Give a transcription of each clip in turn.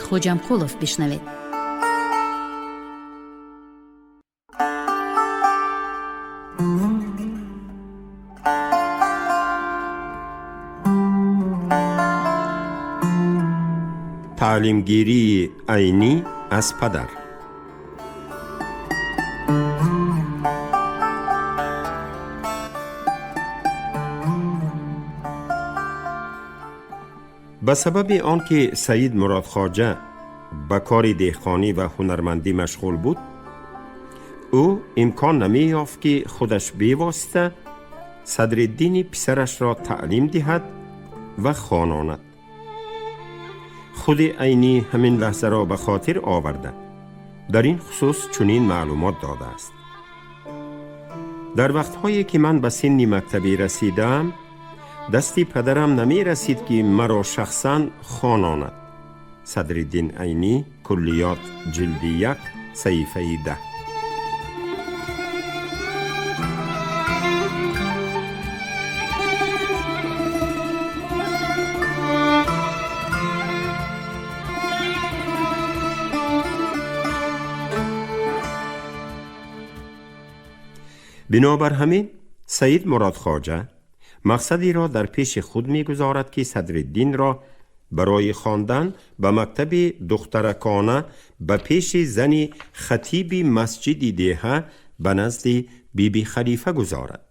Хоҷамкулов бишнавед. Таълимгирии Айнӣ аз падар. Ба сабаби он ки Саид Муродхоҷа ба кори деҳқонӣ ва ҳунармандӣ машғул буд, ӯ имкон намеёфт, ки худаш бевосита Садриддини писарашро таълим диҳад ва хононад. Худи Айнӣ ҳамин лаҳзаро ба хотир оварда, дар ин хусус чунин маълумот додааст: дар вақтҳое ки ман ба синни мактабӣ расидаам, дасти падарам намерасид, ки маро шахсан хононад. Садриддин Айнӣ, Куллиёт, ҷилди 1, саҳифаи 10. Бинобар ҳамин Саид Муродхоҷа мақсадеро дар пеши худ мегузорад, ки Садриддинро барои хондан ба мактаби духтаракона ба пеши зани хатиби масҷиди деҳа, ба назди Биби Халифа гузорад.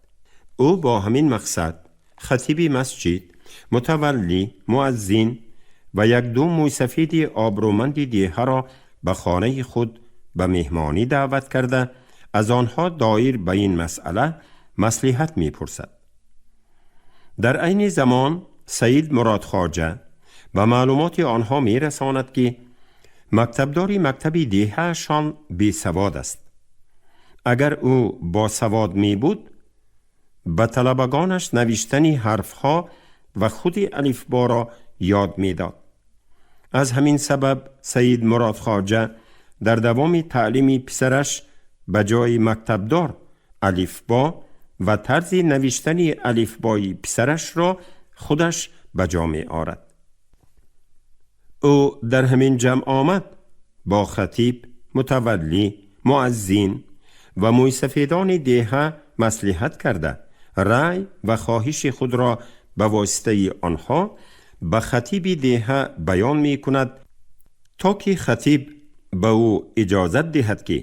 Ӯ бо ҳамин мақсад хатиби масҷид, мутаваллӣ, муаззин ва якду мӯйсафеди обрӯманди деҳаро ба хонаи худ ба меҳмонӣ даъват карда, аз онҳо доир ба ин масъала маслиҳат мепурсад. Дар айни замон Саид Муродхоҷа ба маълумоти онҳо мерасонад, ки мактабдори мактаби деҳаашон бесавод аст. Агар ӯ босавод мебуд, ба талабагонаш навиштани ҳарфҳо ва худи алифборо ёд медод. Аз ҳамин сабаб Саид Муродхоҷа дар давоми таълими писараш ба ҷои мактабдор алифбо ва тарзи навиштани алифбои писарашро худаш ба ҷо меорад. Ӯ дар ҳамин ҷамъ омад бо хатиб, мутаваллӣ, муаззин ва мӯйсафедони деҳа маслиҳат карда, раъй ва хоҳиши худро ба воситаи онҳо ба хатиби деҳа баён мекунад, то ки хатиб ба ӯ иҷозат диҳад, ки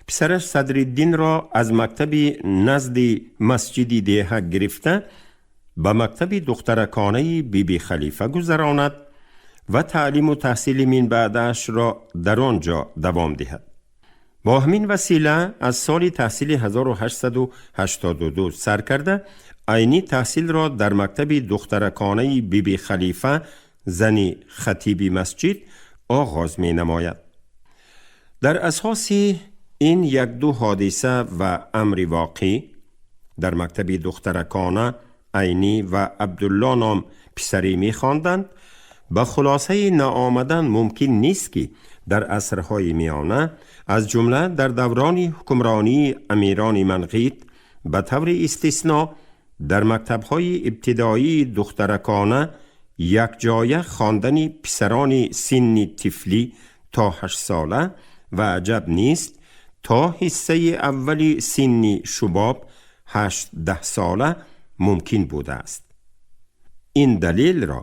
писараш Садриддинро аз мактаби назди масҷиди деҳа гирифта, ба мактаби духтараконаи Биби Халифа гузаронад ва таълиму таҳсили минбаъдаашро дар он ҷо давом диҳад. Бо ҳамин васила аз соли таҳсили 1882 сар карда, Айнӣ таҳсилро дар мактаби духтараконаи Биби Халифа, зани хатиби масҷид, оғоз менамояд. Дар асоси ин якду ҳодиса ва амри воқеъ, дар мактаби духтаракона Айнӣ ва Абдулло ном писарӣ мехонданд, ба хулосаи наомадан мумкин нест, ки дар асрҳои миёна, аз ҷумла дар даврони ҳукмронии амирони Манғит, ба таври истисно дар мактабҳои ибтидоии духтаракона якҷоя хондани писарони синни тифлӣ то 8сола ва аҷаб нест, то ҳиссаи аввали синни шубоб, 8-10 сола, мумкин будааст. Ин далелро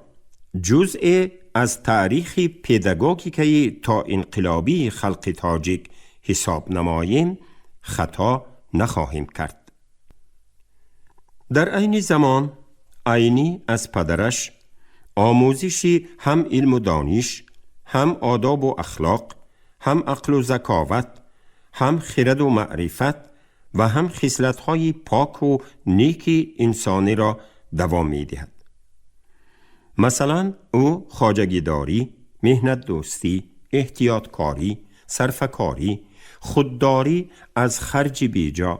ҷузъе аз таърихи педагогикаи тоинқилобии халқи тоҷик ҳисоб намоем, хато нахоҳем кард. Дар айни замон Айнӣ аз падараш омӯзиши ҳам илму дониш, ҳам одобу ахлоқ, ҳам ақлу заковат, ҳам хираду маърифат ва ҳам хислатҳои поку неки инсониро давом медиҳад. Масалан, ӯ хоҷагидорӣ, меҳнатдӯстӣ, эҳтиёткорӣ, сарфакорӣ, худдорӣ аз харҷи беҷо,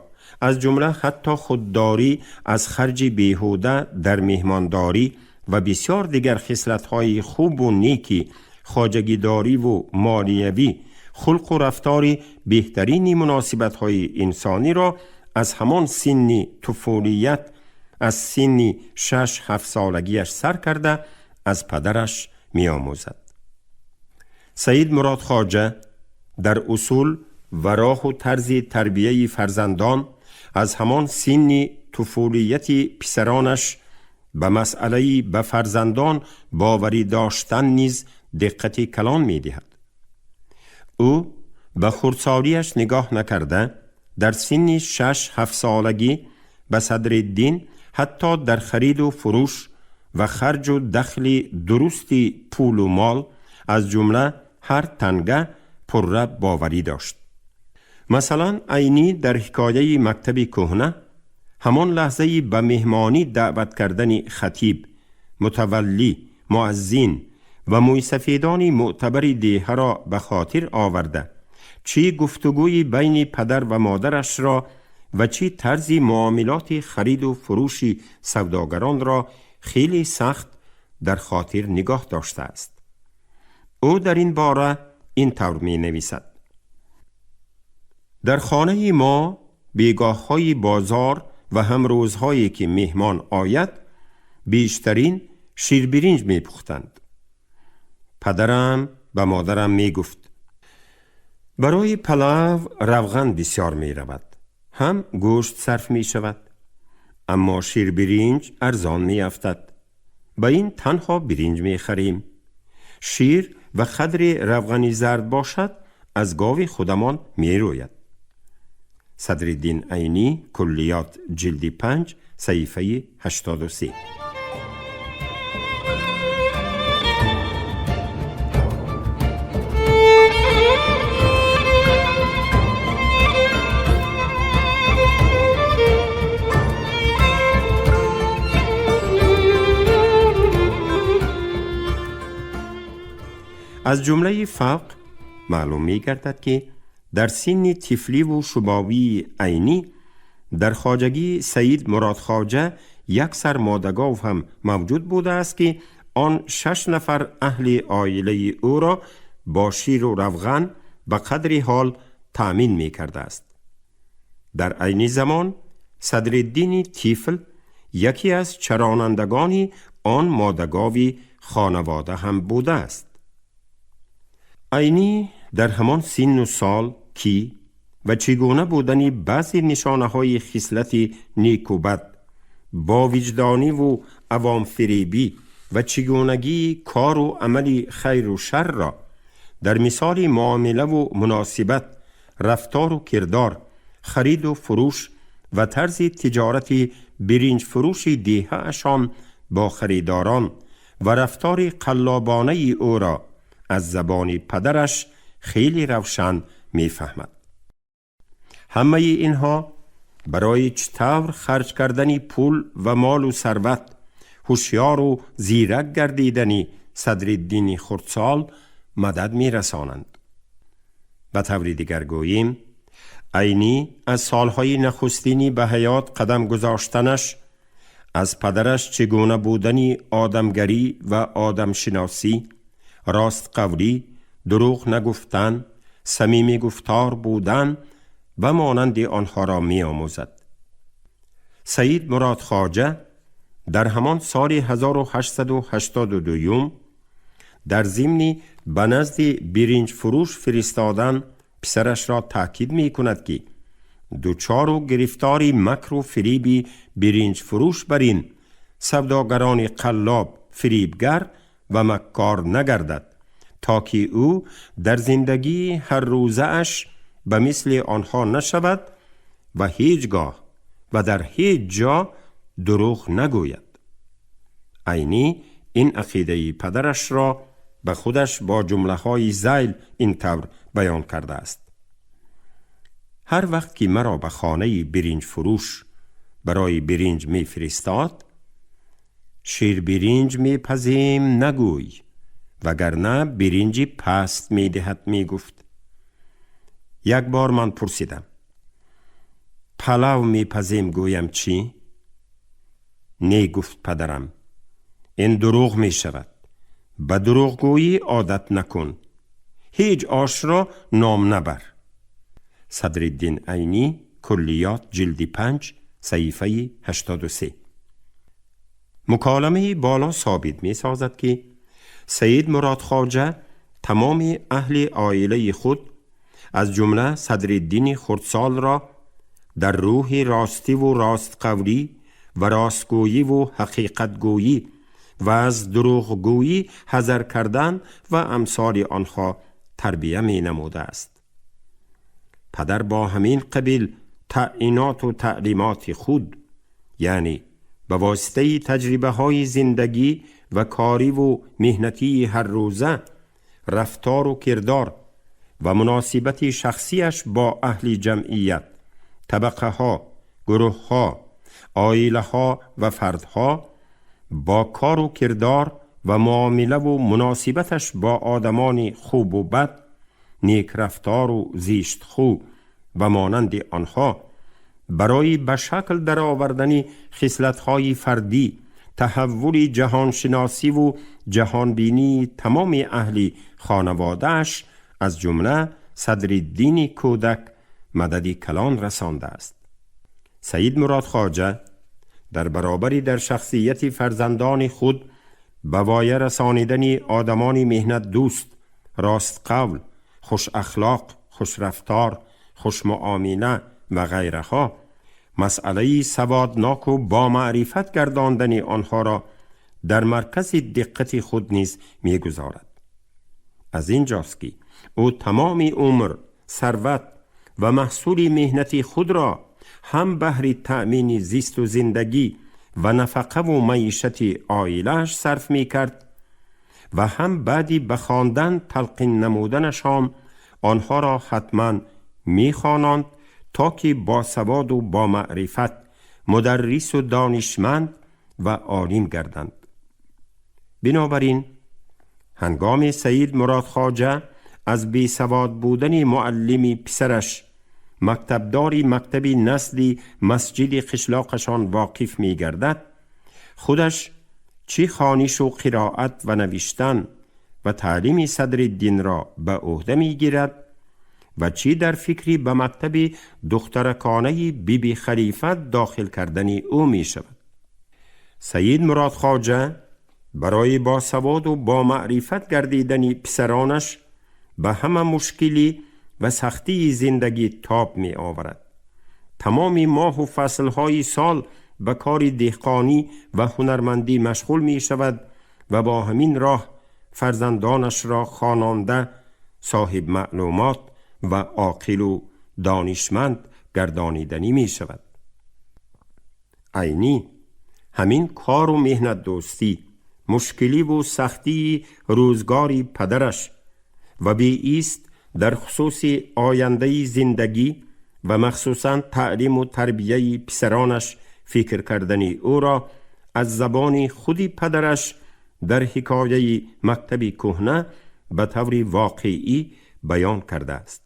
аз ҷумла ҳатто худдорӣ аз харҷи беҳуда дар меҳмондорӣ ва бисёр дигар хислатҳои хубу неки хоҷагидориву молиявӣ, хулқу рафтори беҳтарини муносибатҳои инсониро аз ҳамон синни туфулият, аз синни 6-7 солагиаш сар карда, аз падараш меомӯзад. Саид Мурод Хоҷа дар усул ва роҳу тарзи тарбияи фарзандон аз ҳамон синни туфулияти писаронаш ба масъалаи ба фарзандон боварӣ доштан низ диққати калон медиҳад. Ӯ ба хурдсолиаш нигоҳ накарда, дар синни 6-7 солагӣ ба Садриддин ҳатто дар хариду фурӯш ва харҷу дахли дурусти пулу мол, аз ҷумла ҳар танга, пурра боварӣ дошт. Масалан, Айнӣ дар ҳикояи мактаби кӯҳна ҳамон лаҳзаи ба меҳмонӣ даъват кардани хатиб, мутаваллӣ, муаззин ва мӯйсафедони мӯътабари деҳаро ба хотир оварда, чӣ гуфтугӯи байни падар ва модарашро ва чӣ тарзи муомилоти хариду фурӯши савдогаронро хеле сахт дар хотир нигоҳ доштааст. Ӯ дар ин бора ин тавр менависад: дар хонаи мо бегоҳҳои бозор ва ҳам рӯзҳое ки меҳмон ояд, бештарин ширбиринҷ мепухтанд. Падарам ба модарам мегуфт: барои палав равған бисёр меравад, ҳам гӯшт сарф мешавад, аммо ширбиринҷ арзон меафтад. Ба ин танҳо биринҷ мехарем. Шир ва қадри равғани зард бошад, аз гови худамон мерӯяд. Садриддин Айнӣ, Куллиёт, ҷилди 5, саҳифаи 83. Аз ҷумлаи фавқ маълум мегардад, ки дар синни тифливу шубобии Айнӣ дар хоҷагии Саид Мурод Хоҷа як сар модагов ҳам мавҷуд будааст, ки он 6 нафар аҳли оилаи ӯро бо ширу равған ба қадри ҳол таъмин мекардааст. Дар айни замон Садриддини тифл яке аз чаронандагони он модагови хонавода ҳам будааст. Айнӣ дар ҳамон синну сол кӣ ва чӣ гуна будани баъзе нишонаҳои хислати неку бад, бовиҷдониву авомфиребӣ ва чӣ гунагии кору амали хайру шарро дар мисоли муомилаву муносибат, рафтору кирдор, хариду фурӯш ва тарзи тиҷорати биринҷфурӯши деҳаашон бо харидорон ва рафтори қаллобонаи ӯро аз забони падараш хеле равшан мефаҳмад. Ҳамаи инҳо барои чӣ тавр харҷ кардани пул ва молу сарват, ҳушёру зирак гардидани Садриддини хурдсол мадад мерасонанд. Ба таври дигар гӯем, Айнӣ аз солҳои нахустини ба ҳаёт қадам гузоштанаш аз падараш чӣ гуна будани одамгарӣ ва одамшиносӣ, ростқавлӣ, дурӯғ нагуфтан, самимӣ гуфтор будан ва монанди онҳоро меомӯзад. Саид Мурод Хоҷа дар ҳамон соли 1882 дар зимни ба назди биринҷфурӯш фиристодан писарашро таъкид мекунад, ки дучору гирифтори макру фириби биринҷфурӯш бар ин савдогарони қаллоб, фирибгар ва маккор нагардад, то ки ӯ дар зиндагии ҳаррӯзааш ба мисли онҳо нашавад ва ҳеҷ гоҳ ва дар ҳеҷ ҷо дурӯғ нагӯяд. Айнӣ ин ақидаи падарашро ба худаш бо ҷумлаҳои зайл ин тавр баён кардааст: ҳар вақт ки маро ба хонаи биринҷфурӯш барои биринҷ мефиристод, ширбиринҷ мепазем нагӯй, вагарна биринҷи паст медиҳад, мегуфт. Як бор ман пурсидам: палав мепазем гӯям чӣ? Не, гуфт падарам, ин дурӯғ мешавад. Ба дурӯғгӯӣ одат накун, ҳеҷ ошро ном набар. Садриддин Айнӣ, Куллиёт, ҷилди 5, саҳифаи 83. Муколамаи боло собит месозад, ки Саид Мурод Хоҷа تمام اهل عائله خود از جمله صدرالدین خردسال را در روح راستی و راستقولی و راستگویی و حقیقتگویی و از دروغگویی حذر کردن و امثال آنها تربیه می نموده است. پدر با همین قبیل تعیینات و تعلیمات خود، یعنی به واسطه تجربه های زندگی و کاری و مهنتی هر روزه، رفتار و کردار و مناسبت شخصیش با اهل جمعیت، طبقه ها، گروه ها، عائله ها و فردها، با کار و کردار و معامله و مناسبتش با آدمان خوب و بد، نیک رفتار و زیشت خو و مانند آنها، برای به شکل در آوردن خصلت‌های فردی، تحول جهانشناسی و جهانبینی تمام اهل خانواده‌اش از جمله صدرالدین کودک مدد کلان رسانده است. سید مراد خواجه در برابری در شخصیت فرزندان خود به وایه رسانیدن آدمان مهنت دوست، راست قول، خوش اخلاق، خوش رفتار، خوش معامله و غیرها، مسئله سوادناک و با معرفت گرداندن آنها را در مرکز دقت خود نیز می‌گذارد. از اینجاست که او تمام عمر، ثروت و محصول مهنت خود را هم بهر تأمین زیست و زندگی و نفقه و معیشت عائله‌اش صرف می‌کرد و هم بعدی به خواندن تلقین نمودنشان آنها را حتما می‌خواناند تا که با سواد و با معرفت مدرس و دانشمند و عالم گردند. بنابراین هنگام سید مراد خواجه از بی سواد بودن معلم پسرش، مکتبداری مکتب نسلی مسجد قشلاقشان واقف می گردد، خودش چی خوانش و قرائت و نوشتن و تعلیم صدرالدین را به عهده می گیرد و چی در فکری به مکتب دخترکانه بی بی خلیفه داخل کردن او می شود. سید مراد خواجه برای با سواد و با معرفت گردیدن پسرانش به همه مشکلی و سختی زندگی تاب می آورد. تمام ماه و فصلهای سال به کار دهقانی و هنرمندی مشغول می شود و با همین راه فرزندانش را خوانانده، صاحب معلومات و عاقل و دانشمند گردانیدنی می شود. عینی همین کار و مهنت دوستی، مشکلی و سختی روزگاری پدرش و بی ایست در خصوص آینده زندگی و مخصوصا تعلیم و تربیه پسرانش فکر کردن او را از زبان خودی پدرش در حکایه مکتب کهنه به طور واقعی بیان کرده است.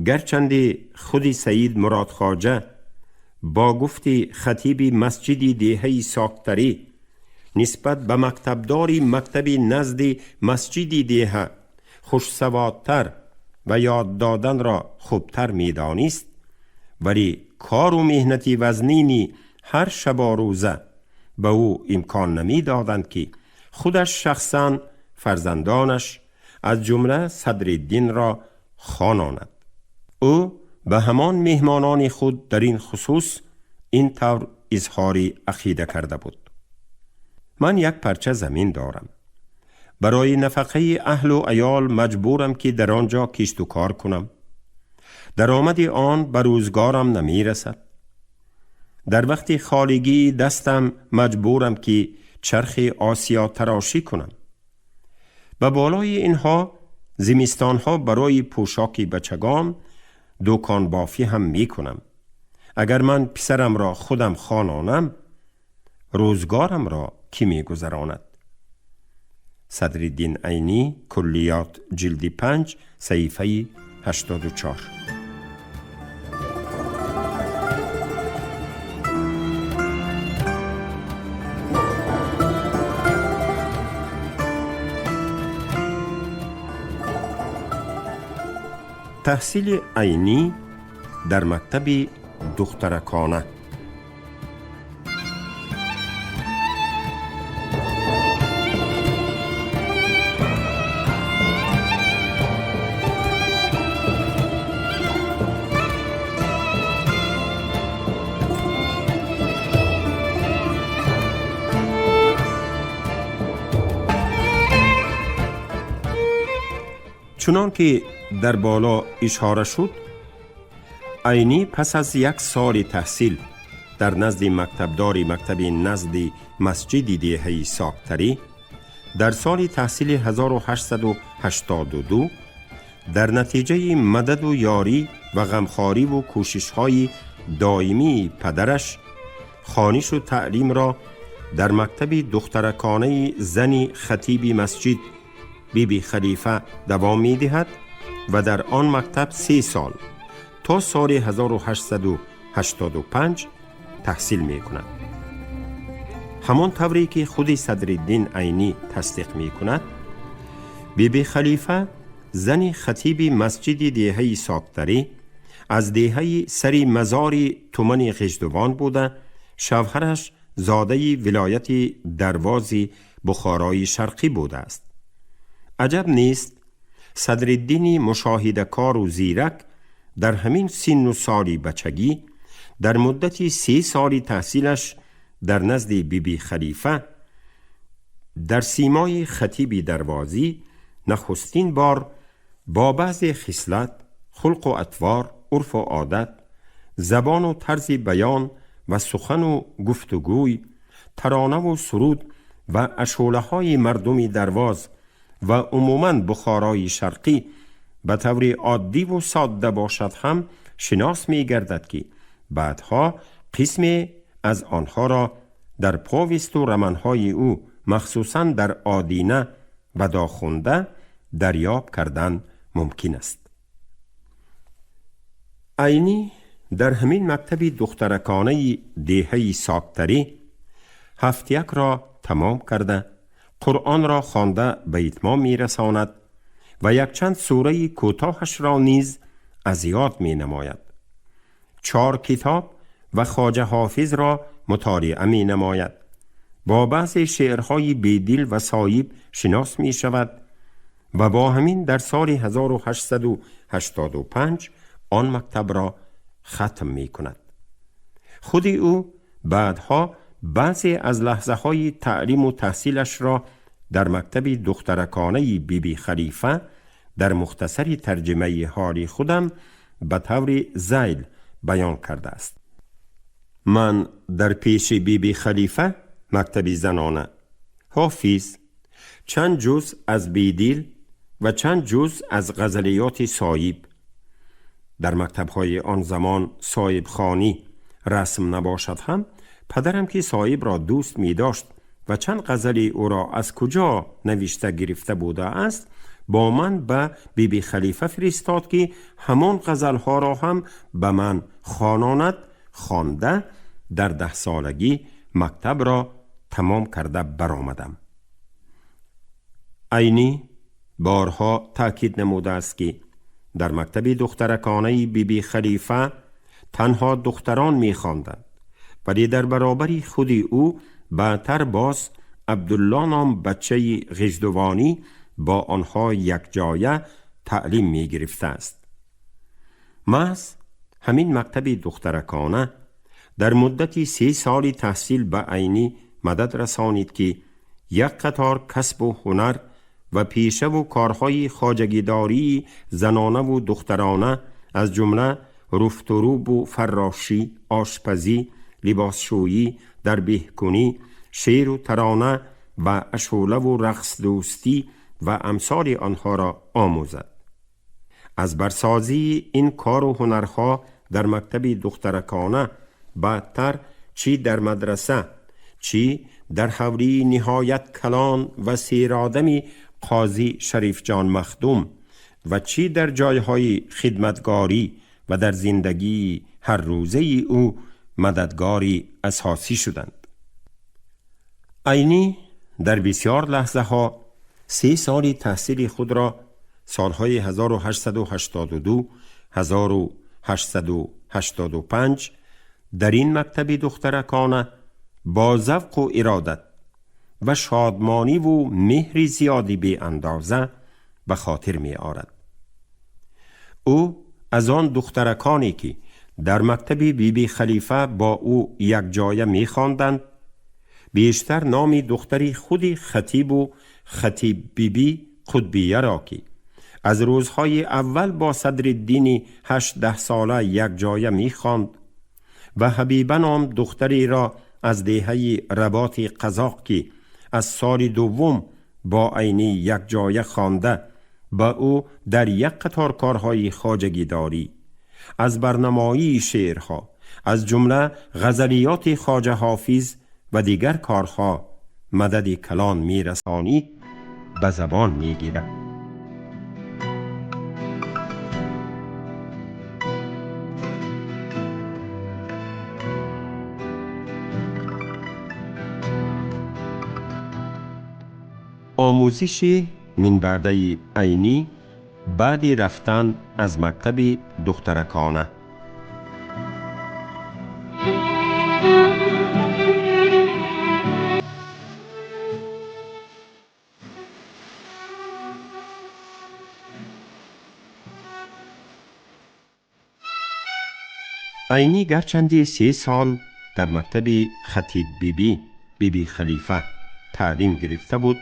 گرچند خود سید مراد خواجه با گفت خطیب مسجد دهه ساکتری نسبت به مکتبداری مکتب نزد مسجد دهه خوشسوادتر و یاد دادن را خوبتر می دانست، ولی کار و مهنتی وزنینی هر شب و روزه به او امکان نمی دادند که خودش شخصا فرزندانش از جمله صدرالدین را خواناند. او به همان مهمانان خود در این خصوص این طور اظهار عقیده کرده بود: من یک پرچه زمین دارم. برای نفقه اهل و عیال مجبورم که در آنجا کشت و کار کنم. درآمد آن به روزگارم نمی رسد. در وقت خالگی دستم مجبورم که چرخ آسیا تراشی کنم. به بالای اینها زمستانها برای پوشاک بچگان دوکان بافی هم می کنم. اگر من پسرم را خودم خوانانم، روزگارم را کی می گذراند؟ صدرالدین عینی، کلیات، جلد 5، صحیفه 84. تحصیل عینی در مکتب دخترکانه. Чунон ки дар боло ишора шуд, Айнӣ пас аз як соли таҳсил дар назди мактабдори мактаби назди масҷиди деҳаи Соктарӣ дар соли таҳсили 1882 дар натиҷаи мададу ёрӣ ва ғамхориву кӯшишҳои доимии падараш хонишу таълимро дар мактаби духтараконаи зани хатиби масҷид Биби Халифа давом медиҳад ва дар он мактаб 3 сол то соли 1885 таҳсил мекунад. Ҳамон тавре ки худи Садриддин Айнӣ тасдиқ мекунад, Биби Халифа, зани хатиби масҷиди деҳаи Соктарӣ, аз деҳаи Сари Мазори тумани Ғиждувон буда, шавҳараш зодаи вилояти Дарвози Бухорои Шарқӣ будааст. Аҷаб нест, Садриддини мушоҳидакору зирак дар ҳамин синну соли бачагӣ, дар муддати 3 соли таҳсилаш дар назди Биби Халифа, дар симои хатиби дарвозӣ нахустин бор бо баъзе хислат, хулқу атвор, урфу одат, забону тарзи баён ва сухану гуфтугӯй, таронаву суруд ва ашӯлаҳои мардуми Дарвоз ва умуман Бухорои Шарқӣ ба таври оддиву содда бошад ҳам шинос мегардад, ки баъдҳо қисме аз онҳоро дар повесту романҳои ӯ, махсусан дар «Одина» ва «Дохунда» дарёб кардан мумкин аст. Айнӣ дар ҳамин мактаби духтараконаи деҳаи Соктарӣ ҳафтякро тамом карда, Қуръонро хонда ба итмом мерасонад ва якчанд сураи кӯтоҳашро низ аз ёд менамояд. Чор китоб ва Хоҷа Ҳофизро мутолиа менамояд. Бо баъзе шеърҳои Бедил ва Соиб шинос мешавад ва бо ҳамин дар соли 1885 он мактабро хатм мекунад. Худи ӯ баъдҳо баъзе аз лаҳзаҳои таълиму таҳсилашро дар мактаби духтараконаи Биби Халифа дар мухтасари тарҷимаи ҳоли худам ба таври зайл баён кардааст: «Ман дар пеши Биби Халифа, мактаби занона, Ҳофиз, чанд ҷуз аз Бедил ва чанд ҷуз аз ғазалиёти Соиб дар мактабҳои он замон соибхонӣ расм набошад ҳам, падарам, ки Соибро дӯст медошт ва чанд ғазали ӯро аз куҷо навишта гирифта будааст, бо ман ба Биби Халифа фиристод, ки ҳамон ғазалҳоро ҳам ба ман хононад. Хонда, дар 10-солагӣ мактабро тамом карда баромадам». Айнӣ борҳо таъкид намудааст, ки дар мактаби духтараконаи Биби Халифа танҳо духтарон мехонданд, вале дар баробари худи ӯ баъдтар боз Абдулло ном бачаи ғиждувонӣ бо онҳо якҷоя таълим мегирифтааст. Маҳз ҳамин мактаби духтаракона дар муддати 3 соли таҳсил ба Айнӣ мадад расонид, ки як қатор касбу ҳунар ва пешаву корҳои хоҷагидории занонаву духтарона, аз ҷумла руфтурубу фаррошӣ, ошпазӣ, либосшӯӣ, дарбеҳкунӣ, шеъру тарона ва ашӯлаву рақсдӯстӣ ва амсоли онҳоро омӯзад. Аз барсозии ин кору ҳунарҳо дар мактаби духтаракона баъдтар чӣ дар мадраса, чӣ дар ҳавлии ниҳоят калон ва серодами қозӣ Шарифҷон Махдум ва чӣ дар ҷойҳои хидматгорӣ ва дар зиндагии ҳаррӯзаи ӯ мададгори асосӣ шуданд. Айнӣ дар бисёр лаҳзаҳо 3 соли таҳсили худро, солҳои 1882 1885, дар ин мактаби духтаракона бо завқу иродат ва шодмониву меҳри зиёди беандоза ба хотир меорад. Ӯ аз он духтараконе, ки дар мактаби Биби Халифа бо ӯ якҷоя мехонданд, бештар номи духтари худи хатибу хатиб Бибӣ Қутбияро, ки از روزهای اول با صدرالدین 18 ساله یک جایه می خواند و حبیبه نام دختری را از دهه رباط قزاق که از سال دوم با عینی یک جایه خوانده با او در یک قطار کارهای خواجگی داری، از برنمایی شعرها از جمله غزلیات خواجه حافظ و دیگر کارها مدد کلان می رسانید، به زبان می گیرد. آموزش منبرده عینی بعد رفتن از مکتب دخترکانه. عینی گرچندی 3 سال در مکتب خطیب بیبی بیبی خلیفه تعلیم گرفته بود،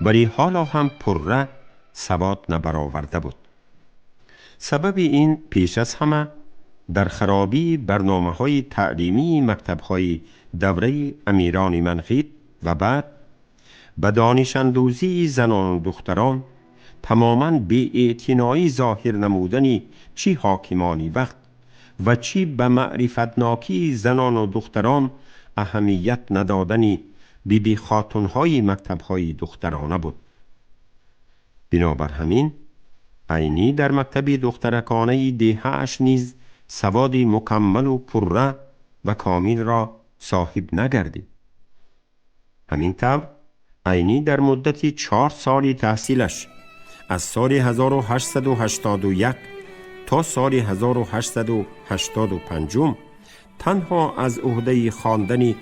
ولی حالا هم پره سواد نبرآورده بود. سبب این پیش از همه در خرابی برنامه‌های تعلیمی مکتب‌های دوره امیران منقیب و بعد به دانش‌اندوزی زنان و دختران تماماً بی‌اعتنایی ظاهر نمودن چی حاکمانی وقت و چی به معرفتناکی زنان و دختران اهمیت ندادن بیبی خاتون‌های مکتب‌های دخترانه بود. بنابر همین عینی در مکتب دخترکانه دیه‌اش نیز سواد مکمل و پره و کامل را صاحب نگردید. همین طور عینی در مدت 4 سال تحصیلش از سال 1881 تا سال 1885 تنها از عهده خواندن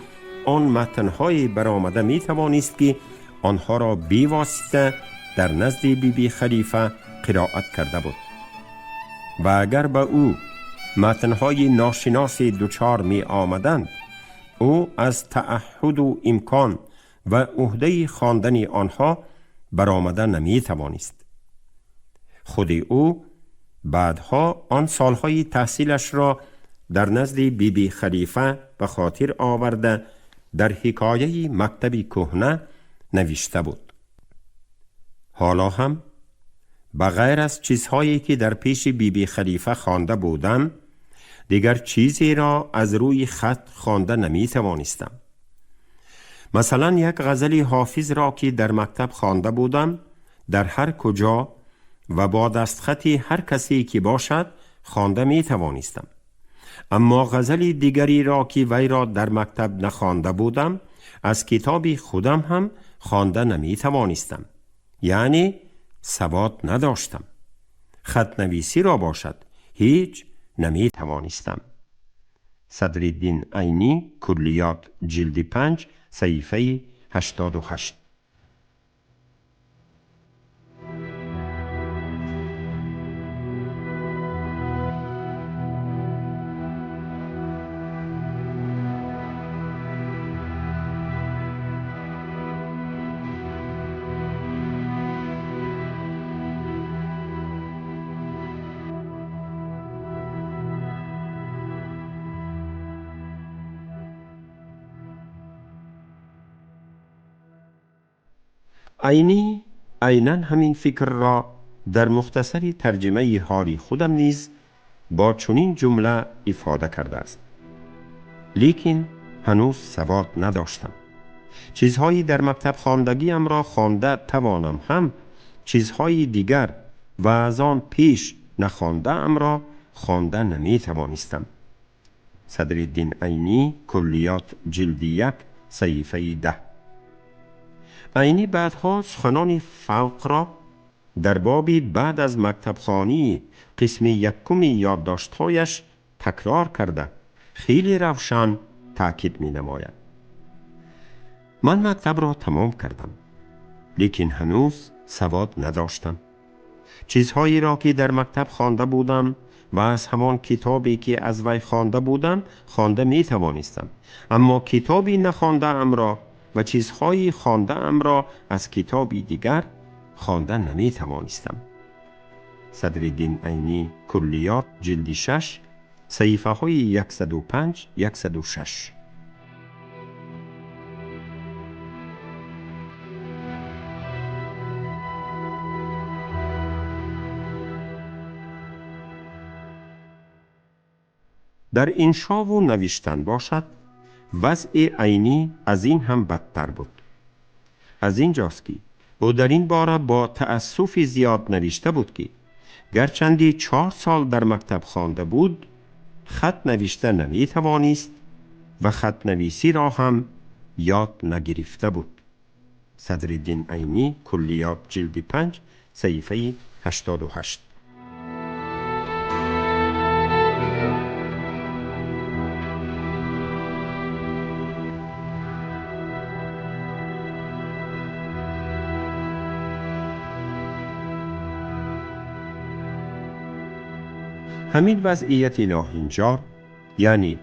آن متن‌های برآمده می‌توانست که آنها را بی‌واسطه در نزد بیبی خلیفه قرائت کرده بود و اگر به او متن‌های ناشناس دچار می آمدند، او از تعهد و امکان و عهده خواندن آنها برآمده نمی توانست. خود او بعدها آن سالهای تحصیلش را در نزد بیبی خلیفه به خاطر آورده در حکایه مکتب کهنه نوشته بود. حالا هم بغیر از چیزهایی که در پیش بیبی خلیفه خوانده بودم، دیگر چیزی را از روی خط خوانده نمی توانستم. مثلا یک غزل حافظ را که در مکتب خوانده بودم، در هر کجا و با دستخط هر کسی که باشد خوانده می توانستم. اما غزل دیگری را که وی را در مکتب نخوانده بودم، از کتاب خودم هم خوانده نمی توانستم. یعنی سواد نداشتم. خط نویسی را باشد هیچ نمی توانستم. صدرالدین عینی، کلیات، جلد 5، صحیفه 88. عینی عیناً همین فکر را در مختصر ترجمه حالی خودم نیز با چنین جمله افاده کرده است: لیکن هنوز سواد نداشتم. چیزهایی در مکتب خواندگیم را خوانده توانم هم چیزهای دیگر و از آن پیش نخوانده ام را خوانده نمی توانستم. صدرالدین عینی، کلیات، جلد 1، صحیفه 10. عینی بعدها سخنان فوق را در باب بعد از مکتبخوانی قسم یکم یادداشت‌هایش تکرار کرده خیلی روشن تاکید می‌نماید. من مکتب را تمام کردم، لیکن هنوز سواد نداشتم. چیزهایی را که در مکتب خوانده بودم و از همان کتابی که از وی خوانده بودم خوانده می توانستم، اما کتابی نخوانده ام را و چیزهایی خوانده ام را از کتابی دیگر خوانده نمی توانستم. Садриддин Айнӣ, Куллиёт, ҷилди 6, саҳифаҳои 105, 106. Дар иншову навиштан бошад, вазъи Айнӣ аз ин ҳам бадтар буд. Аз ин ҷост ки ӯ дар ин бора бо таассуфи зиёд навишта буд, ки гарчанде 4 сол дар мактаб хонда буд, хат навишта наметавонист ва хатнависиро ҳам ёд нагирифта буд. Садриддин Айнӣ, Куллиёт, ҷилди 5, саҳифаи 88. Ҳамин вазъияти ноҳанҷор, яъне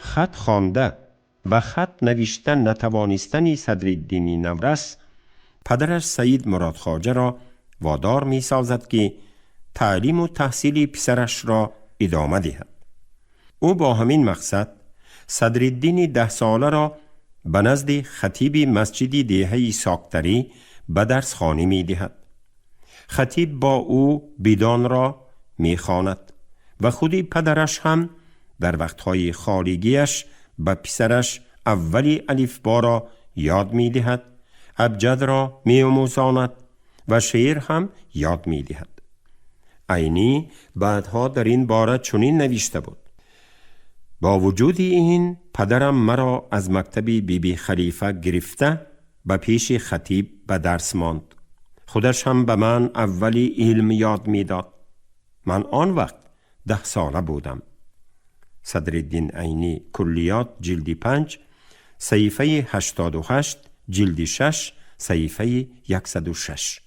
хат хонда ва хат навишта натавонистани Садриддини наврас, падараш Саид Муродхоҷаро водор месозад, ки таълиму таҳсили писарашро идома диҳад. Ӯ бо ҳамин мақсад Садриддини 10-соларо ба назди хатиби масҷиди деҳаи Соктарӣ ба дарсхонӣ медиҳад. Хатиб бо ӯ бидонро мехонад ва худи падараш ҳам дар вақтҳои холигиаш ба писараш аввали алифборо ёд медиҳад, абҷадро меомӯзонад ва шеър ҳам ёд медиҳад. Айнӣ баъдҳо дар ин бора чунин навишта буд: бо вуҷуди ин падарам маро аз мактаби Биби Халифа гирифта ба пеши хатиб ба дарс монд. Худаш ҳам ба ман аввали илм ёд медод. Ман он вақт 10 сола будам. Садриддин Айнӣ, Куллиёт, ҷилди 5, саҳифаи 88, ҷилди 6, саҳифаи 106.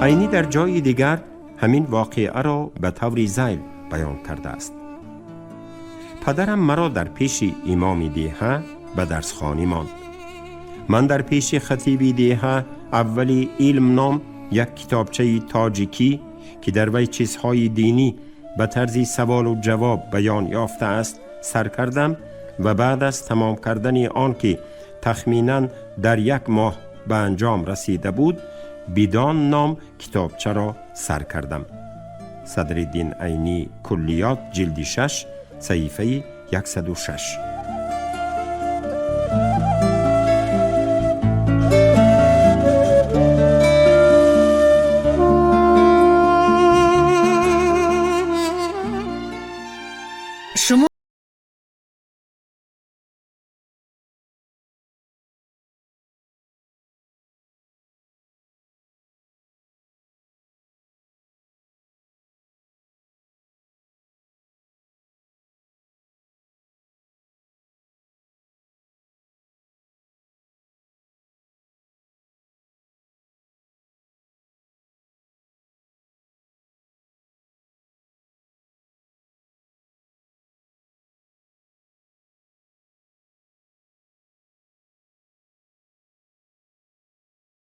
Айнӣ дар ҷои дигар ҳамин воқеаро ба таври зайл баён кардааст. Падарам маро дар пеши имоми деҳа ба дарсхонӣ монд. Ман дар пеши хатиби деҳа аввали илм ном як китобчаи тоҷикӣ, ки дар вай чизҳои динӣ ба тарзи саволу ҷавоб баён ёфтааст, сар кардам ва баъд аз тамом кардани он, ки тахминан дар 1 моҳ ба анҷом расида буд, бидон ном китобчаро сар кардам. Садриддин Айнӣ, Куллиёт, ҷилди 6, саҳифаи 106.